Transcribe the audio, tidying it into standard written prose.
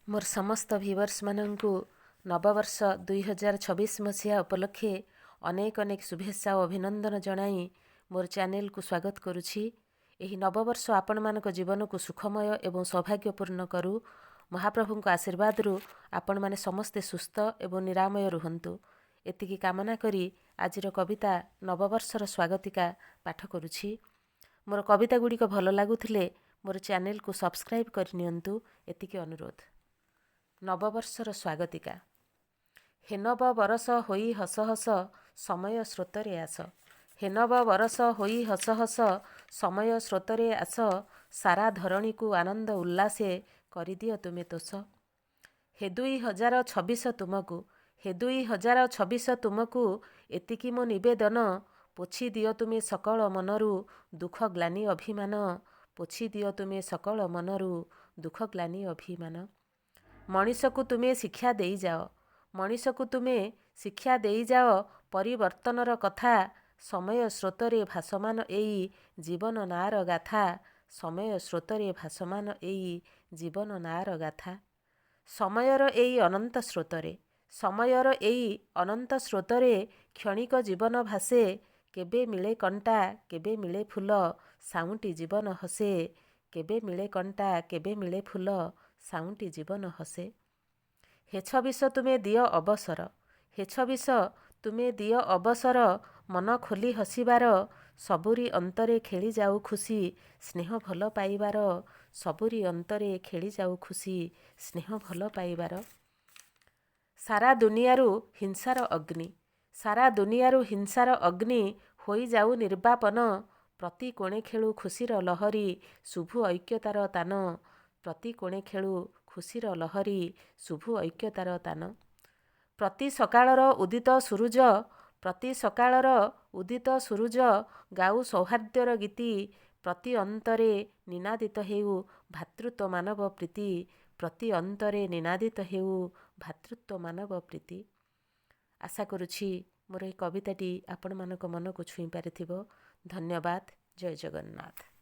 ମୋର ସମସ୍ତ ଭିଉଅର୍ସମାନଙ୍କୁ ନବବର୍ଷ 2026 ମସିହା ଉପଲକ୍ଷେ ଅନେକ ଅନେକ ଶୁଭେଚ୍ଛା ଓ ଅଭିନନ୍ଦନ ଜଣାଇ ମୋର ଚ୍ୟାନେଲକୁ ସ୍ୱାଗତ କରୁଛି। ଏହି ନବବର୍ଷ ଆପଣମାନଙ୍କ ଜୀବନକୁ ସୁଖମୟ ଏବଂ ସୌଭାଗ୍ୟପୂର୍ଣ୍ଣ କରୁ। ମହାପ୍ରଭୁଙ୍କ ଆଶୀର୍ବାଦରୁ ଆପଣମାନେ ସମସ୍ତେ ସୁସ୍ଥ ଏବଂ ନିରାମୟ ରୁହନ୍ତୁ, ଏତିକି କାମନା କରି ଆଜିର କବିତା ନବବର୍ଷର ସ୍ୱାଗତିକା ପାଠ କରୁଛି। ମୋର କବିତା ଗୁଡ଼ିକ ଭଲ ଲାଗୁଥିଲେ ମୋର ଚ୍ୟାନେଲକୁ ସବସ୍କ୍ରାଇବ୍ କରିନିଅନ୍ତୁ, ଏତିକି ଅନୁରୋଧ। ନବବର୍ଷର ସ୍ୱାଗତିକା। ହେ ନବ ବରଷ ହୋଇ ହସ ହସ ସମୟ ସ୍ରୋତରେ ଆସ, ହେ ନବ ବରଷ ହୋଇ ହସ ହସ ସମୟ ସ୍ରୋତରେ ଆସ, ସାରା ଧରଣୀକୁ ଆନନ୍ଦ ଉଲ୍ଲାସେ କରିଦିଅ ତୁମେ ତୋଷ। ହେ 2026 ତୁମକୁ, ହେ 2026 ତୁମକୁ ଏତିକି ମୋ ନିବେଦନ, ପୋଛି ଦିଅ ତୁମେ ସକଳ ମନରୁ ଦୁଃଖ ଗ୍ଲାନି ଅଭିମାନ, ପୋଛି ଦିଅ ତୁମେ ସକଳ ମନରୁ ଦୁଃଖ ଗ୍ଲାନି ଅଭିମାନ। ମଣିଷକୁ ତୁମେ ଶିକ୍ଷା ଦେଇଯାଅ, ମଣିଷକୁ ତୁମେ ଶିକ୍ଷା ଦେଇଯାଅ ପରିବର୍ତ୍ତନର କଥା, ସମୟ ସ୍ରୋତରେ ଭାସମାନ ଏଇ ଜୀବନ ନାଆର ଗାଥା, ସମୟ ସ୍ରୋତରେ ଭାସମାନ ଏଇ ଜୀବନ ନାଆର ଗାଥା। ସମୟର ଏଇ ଅନନ୍ତ ସ୍ରୋତରେ, ସମୟର ଏଇ ଅନନ୍ତ ସ୍ରୋତରେ କ୍ଷଣିକ ଜୀବନ ଭାସେ, କେବେ ମିଳେ କଣ୍ଟା କେବେ ମିଳେ ଫୁଲ ସାଉଁଟି ଜୀବନ ହସେ, କେବେ ମିଳେ କଣ୍ଟା କେବେ ମିଳେ ଫୁଲ ସାଉଁଟି ଜୀବନ ହସେ। ହେ ଛବିଶ ତୁମେ ଦିଅ ଅବସର, ହେ ଛବିଶ ତୁମେ ଦିଅ ଅବସର ମନ ଖୋଲି ହସିବାର, ସବୁରି ଅନ୍ତରେ ଖେଳିଯାଉ ଖୁସି ସ୍ନେହ ଭଲ ପାଇବାର, ସବୁରି ଅନ୍ତରେ ଖେଳିଯାଉ ଖୁସି ସ୍ନେହ ଭଲ ପାଇବାର। ସାରା ଦୁନିଆରୁ ହିଂସାର ଅଗ୍ନି, ସାରା ଦୁନିଆରୁ ହିଂସାର ଅଗ୍ନି ହୋଇଯାଉ ନିର୍ବାପନ, ପ୍ରତି କୋଣେ ଖେଳୁ ଖୁସିର ଲହରୀ ଶୁଭୁ ଐକ୍ୟତାର ତାନ, ପ୍ରତି କୋଣେ ଖେଳୁ ଖୁସିର ଲହରୀ ଶୁଭୁ ଐକ୍ୟତାର ତାନ। ପ୍ରତି ସକାଳର ଉଦିତ ସୂରୁଜ, ପ୍ରତି ସକାଳର ଉଦିତ ସୂରୁଜ ଗାଉ ସୌହାର୍ଦ୍ଦ୍ୟର ଗୀତି, ପ୍ରତି ଅନ୍ତରେ ନିନାଦିତ ହେଉ ଭ୍ରାତୃତ୍ୱ ମାନବ ପ୍ରୀତି, ପ୍ରତି ଅନ୍ତରେ ନିନାଦିତ ହେଉ ଭ୍ରାତୃତ୍ୱ ମାନବ ପ୍ରୀତି। ଆଶା କରୁଛି ମୋର ଏହି କବିତାଟି ଆପଣମାନଙ୍କ ମନକୁ ଛୁଇଁ ପାରିଥିବ। ଧନ୍ୟବାଦ। ଜୟ ଜଗନ୍ନାଥ।